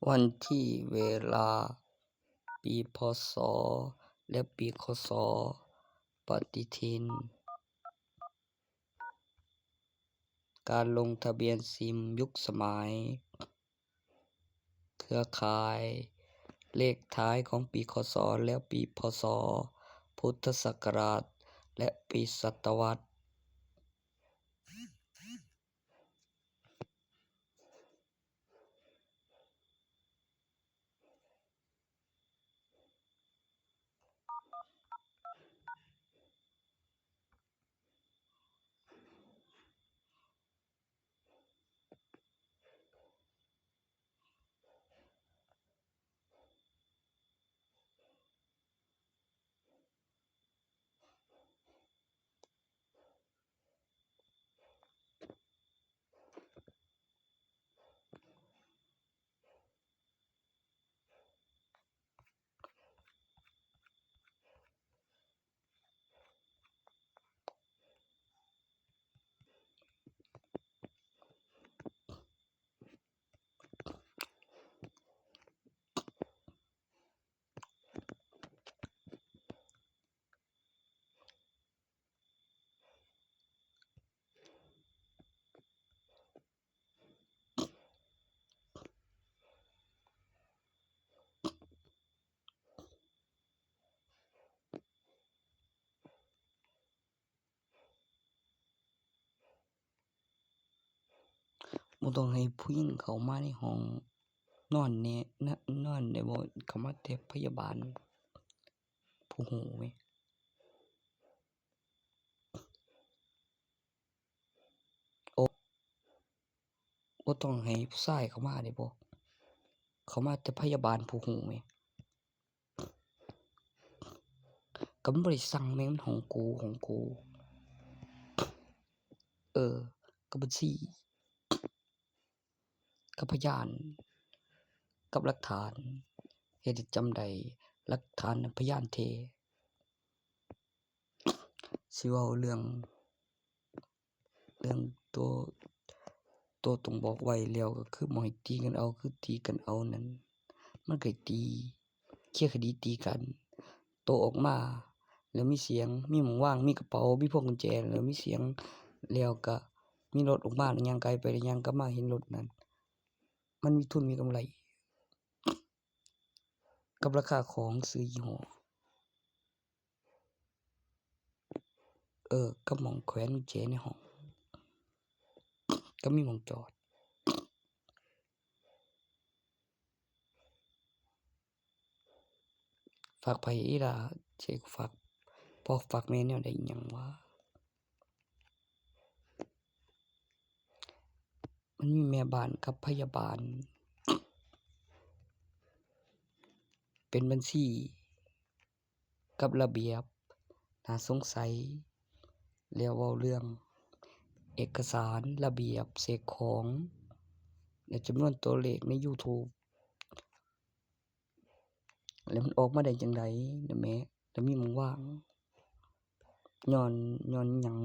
ວັນທີ, ເວລາ, ປີ ພ.ສ. ແລະ ປີ ຄ.ສ. ປະຕິທິນ. ການລົງທະບຽນຊິມຍຸກສະໄໝ, ເຄືອຂ່າຍ, ເລກທ້າຍຂອງປີ ຄ.ສ. ແລະ ປີ ພ.ສ. ພຸດທະສັກກະລາດ ແລະ ປີສັດຕະວັດ. ບໍ່ຕ້ອງໃຫ້ຜູ້ຍິງເຂົ້າມາໃນຫ້ອງນອນແນ່ ນະ ນອນໄດ້ບໍ່? ເຂົ້າມາແຕ່ພະຍາບານຜູ້ຮູ້ແໝ່. ໂອ້ ບໍ່ຕ້ອງໃຫ້ຜູ້ຊາຍເຂົ້າມາໄດ້ບໍ່? ເຂົ້າມາແຕ່ພະຍາບານຜູ້ຮູ້ແໝ່. ກໍມັນບໍ່ໄດ້ສັ່ງແໝ່, ມັນຂອງກູ, ຂອງກູ. ເອີ, ກັບບັນຊີ, ກັບພະຍານ, ກັບຫຼັກຖານ, ເຮັດໃຫ້ຈຳໄດ້, ຫຼັກຖານນະພະຍານແທ້. ຊິເວົ້າເລື່ອງ ເລື່ອງໂຕ, ໂຕຕ້ອງບອກໄວ້ແລ້ວ ກໍຄືບໍ່ໃຫ້ຕີກັນເອົາ, ຄືຕີກັນເອົານັ້ນ ມັນກໍຕີ, ເຄຍຄະດີຕີກັນ. ໂຕອອກມາແລ້ວມີສຽງ, ມີໝ່ອງວາງ, ມີກະເປົາ, ມີພວງກຸນແຈ ແລ້ວມີສຽງ, ແລ້ວກໍມີລົດອອກມາ, ແລ້ວຍ່າງໄກໄປ, ແລ້ວຍ່າງກັບມາເຫັນລົດນັ້ນ, ມັນມີທຶນມີກຳໄລ ກັບລາຄາຂອງຊື້ຍີ່ຫໍ້. ເອີ ກັບໝ່ອງແຂວນກຸນແຈໃນຫ້ອງ ກໍມີໝ່ອງຈອດ. ຝາກໃຜອີ່ຫຼ້າ? ຊິຝາກພໍ່ຝາກແມ່ແນວໃດຫຍັງວະ? ມັນມີແມ່ບ້ານກັບພະຍາບານ ເປັນບັນຊີ ກັບລະບຽບໜ້າສົງໄສ ແລ້ວເວົ້າເລື່ອງເອກະສານ, ລະບຽບ, ເສກຂອງ ແລະ ຈຳນວນຕົວເລກໃນຢູທູບ ແລ້ວມັນອອກມາໄດ້ຈັ່ງໃດນະແມ່? ແລ້ວມີໝ່ອງວາງ ຍ້ອນ, ຍ້ອນຫຍັງ?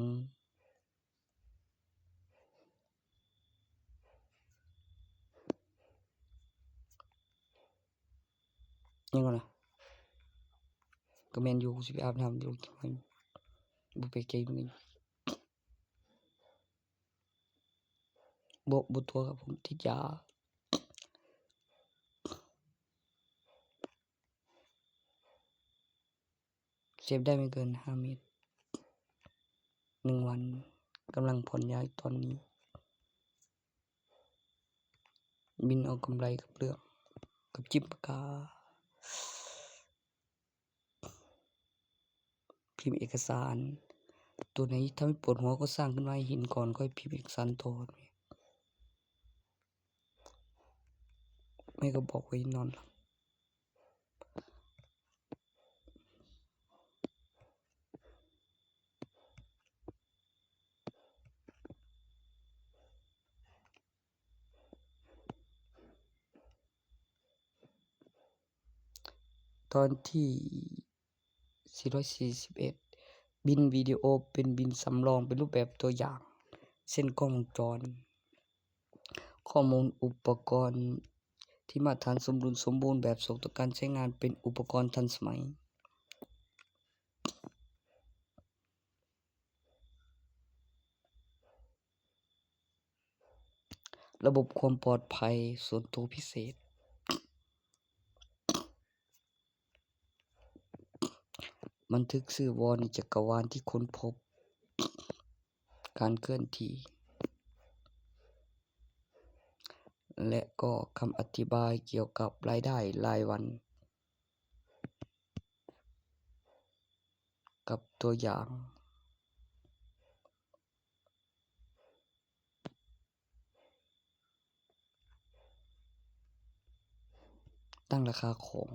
ຫຍັງກ່ອນນະ? ກໍແມ່ນຢູ່, ຊິໄປອາບນ້ຳຢູ່, ບໍ່ແປກໃຈເລີຍ. ບໍ່, ບໍ່ຕົວະຄັບ ຜົມຕິດຢາ. ເສບໄດ້ໄມ່ເກີນຫ້າເມັດ ໜຶ່ງວັນ, ກຳລັງຜ່ອນຢາຢູ່ຕອນນີ້. ບິນເອົາກຳໄລກັບເລື່ອງ ກັບຈິບປາກກາ ພິມເອກະສານ. ຕົວໃດທຳໃຫ້ປວດຫົວກໍສ້າງຂຶ້ນມາໃຫ້ເຫັນກ່ອນ ຄ່ອຍພິມເອກະສານຕໍ່. ແມ່ກໍບອກໄວ້ນອນຫຼັບ. ຕອນທີສີ່ຮ້ອຍສີ່ສິບເອັດ ບິນວິດີໂອເປັນບິນສຳລອງ ເປັນຮູບແບບຕົວຢ່າງ ເຊັ່ນ ກ້ອງວົງຈອນ, ຂໍ້ມູນອຸປະກອນ ທີ່ມາດຕະຖານສົມດຸນສົມບູນແບບສະດວກຕໍ່ການໃຊ້ງານ ເປັນອຸປະກອນທັນສະໄໝ. ລະບົບຄວາມປອດໄພສ່ວນໂຕພິເສດ. ບັນທຶກຊື່ວໍໃນຈັກກະວານທີ່ຄົ້ນພົບການເຄື່ອນທີ່ ແລະ ກໍຄຳອະທິບາຍກ່ຽວກັບລາຍໄດ້ລາຍວັນ ກັບຕົວຢ່າງ. ຕັ້ງລາຄາຂອງ.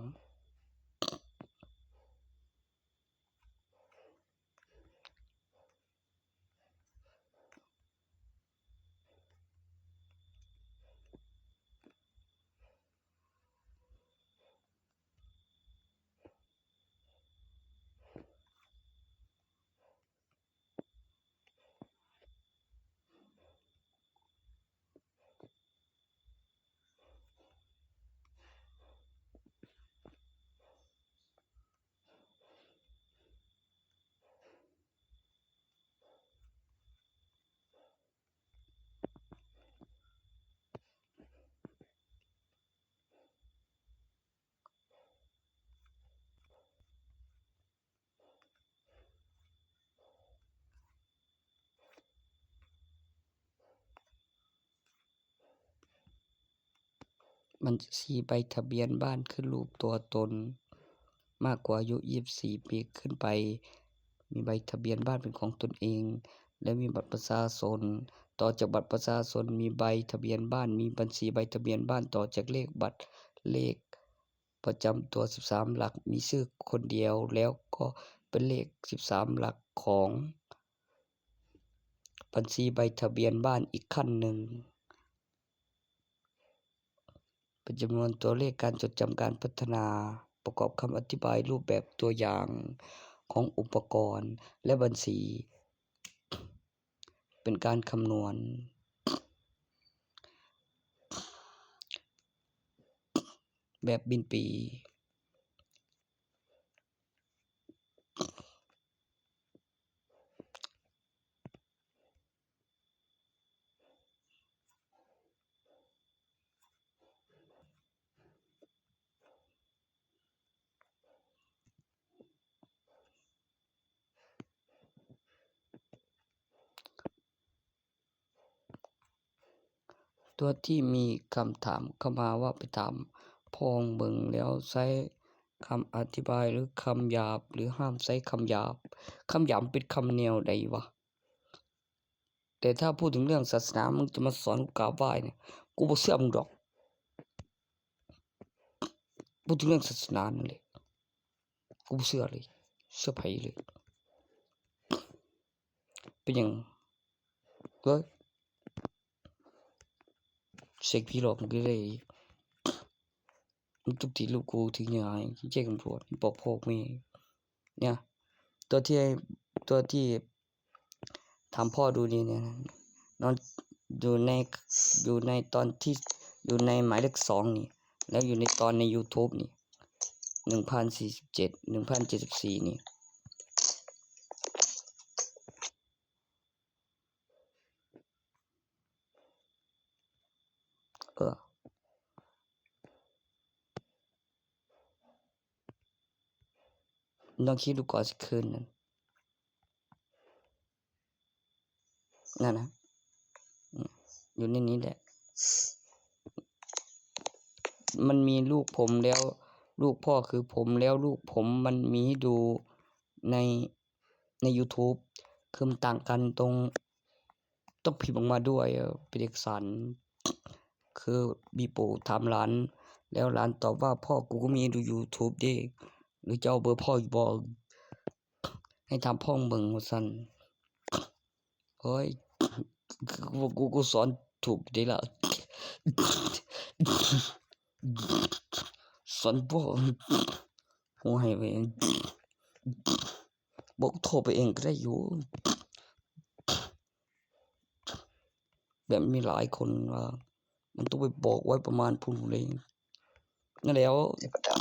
ບັນຊີໃບທະບຽນບ້ານຂຶ້ນຮູບຕົວຕົນ ມາກກວ່າອາຍຸຊາວສີ່ປີຂຶ້ນໄປ, ມີໃບທະບຽນບ້ານເປັນຂອງຕົນເອງ ແລະ ມີບັດປະຊາຊົນ. ຕໍ່ຈາກບັດປະຊາຊົນ ມີໃບທະບຽນບ້ານ, ມີບັນຊີໃບທະບຽນບ້ານ. ຕໍ່ຈາກເລກບັດ, ເລກ ປະຈຳຕົວສິບສາມຫຼັກ ມີຊື່ຄົນດຽວ ແລ້ວກໍເປັນເລກສິບສາມຫຼັກຂອງບັນຊີໃບທະບຽນບ້ານອີກຂັ້ນໜຶ່ງ. ເປັນຈຳນວນຕົວເລກການຈົດຈຳການພັດທະນາ ປະກອບຄຳອະທິບາຍຮູບແບບຕົວຢ່າງຂອງອຸປະກອນ ແລະ ບັນຊີ. ເປັນການຄຳນວນແບບບິນປີ. ຕົວທີ່ມີຄຳຖາມເຂົ້າມາວ່າ ໄປຖາມພໍ່ເບິ່ງ ແລ້ວໃຊ້ຄຳອະທິບາຍ ຫຼື ຄຳຫຍາບ ຫຼື ຫ້າມໃຊ້ຄຳຫຍາບ. ຄຳຫຍາບມັນເປັນຄຳແນວໃດວະ? ແຕ່ຖ້າພູດເຖິງເລື່ອງສາສະໜາ ມຶງຈະມາສອນກູກາບໄຫວ້ນີ້ ກູບໍ່ເຊື່ອມຶງດອກ. ພູດເຖິງເລື່ອງສາສະໜານັ້ນແຫຼະ ກູບໍ່ເຊື່ອເລີຍ ເຊື່ອໃຜເລີຍ. ເປັນຫຍັງ? ເອີ ເຊັກຜີຫຼອກ ມັນກໍໄດ້ ມັນທຸບຕີລູກກູຖືຫຍັງ ແຈ້ງຕຳຫຼວດ ບອກພໍ່ແມ່ ເນຍ ຕົວທີ່ ຕົວທີ່ ຖາມພໍ່ດູນີ້ ເນຍ ນອນຢູ່ໃນ ຢູ່ໃນຕອນທີ່ ຢູ່ໃນໝາຍເລກສອງນີ້ ແລ້ວຢູ່ໃນຕອນໃນຢູທູບນີ້ ໜຶ່ງພັນສີ່ສິບເຈັດ ໜຶ່ງພັນເຈັດສິບສີ່ນີ້. ເອີ ລອງຄິດດູກ່ອນຊິຄືນນັ້ນ ນັ້ນນະ ຢູ່ໃນນີ້ແຫຼະ ມັນມີລູກຜົມແລ້ວ ລູກພໍ່ຄືຜົມແລ້ວ ລູກຜົມມັນມີໃຫ້ດູໃນ ໃນຢູທູບ ຄືມັນຕ່າງກັນຕົງ ຕ້ອງພິມອອກມາດ້ວຍ ເປັນເອກະສານ ຄືບີໂປ້ຖາມຫຼານ ແລ້ວຫຼານຕອບວ່າ ພໍ່ ກູກໍມີໃຫ້ດູຢູທູບເດ້ ຫຼືເຈົ້າເບີພໍ່ຢູ່ບໍ່? ໃຫ້ຖາມພໍ່ເບິ່ງວ່າຊັ້ນ. ໂອ້ຍ ກູ ກູສອນຖືກເດ້ລະ ສອນບໍ່ ຫົວໃຫ້ໄປເອງ ບອກໂທໄປເອງກໍໄດ້ຢູ່ ແບບມີຫຼາຍຄົນວ່າ ມັນຕ້ອງໄປບອກໄວ້ປະມານພຸ້ນເລີຍ. ນັ້ນແຫຼ້ວ. ເທບພະດາວ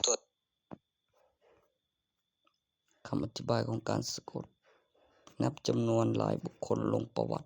ຕົວ ຄຳອະທິບາຍຂອງການສະກົດ ນັບຈຳນວນລາຍບຸກຄົນລົງປະຫວັດ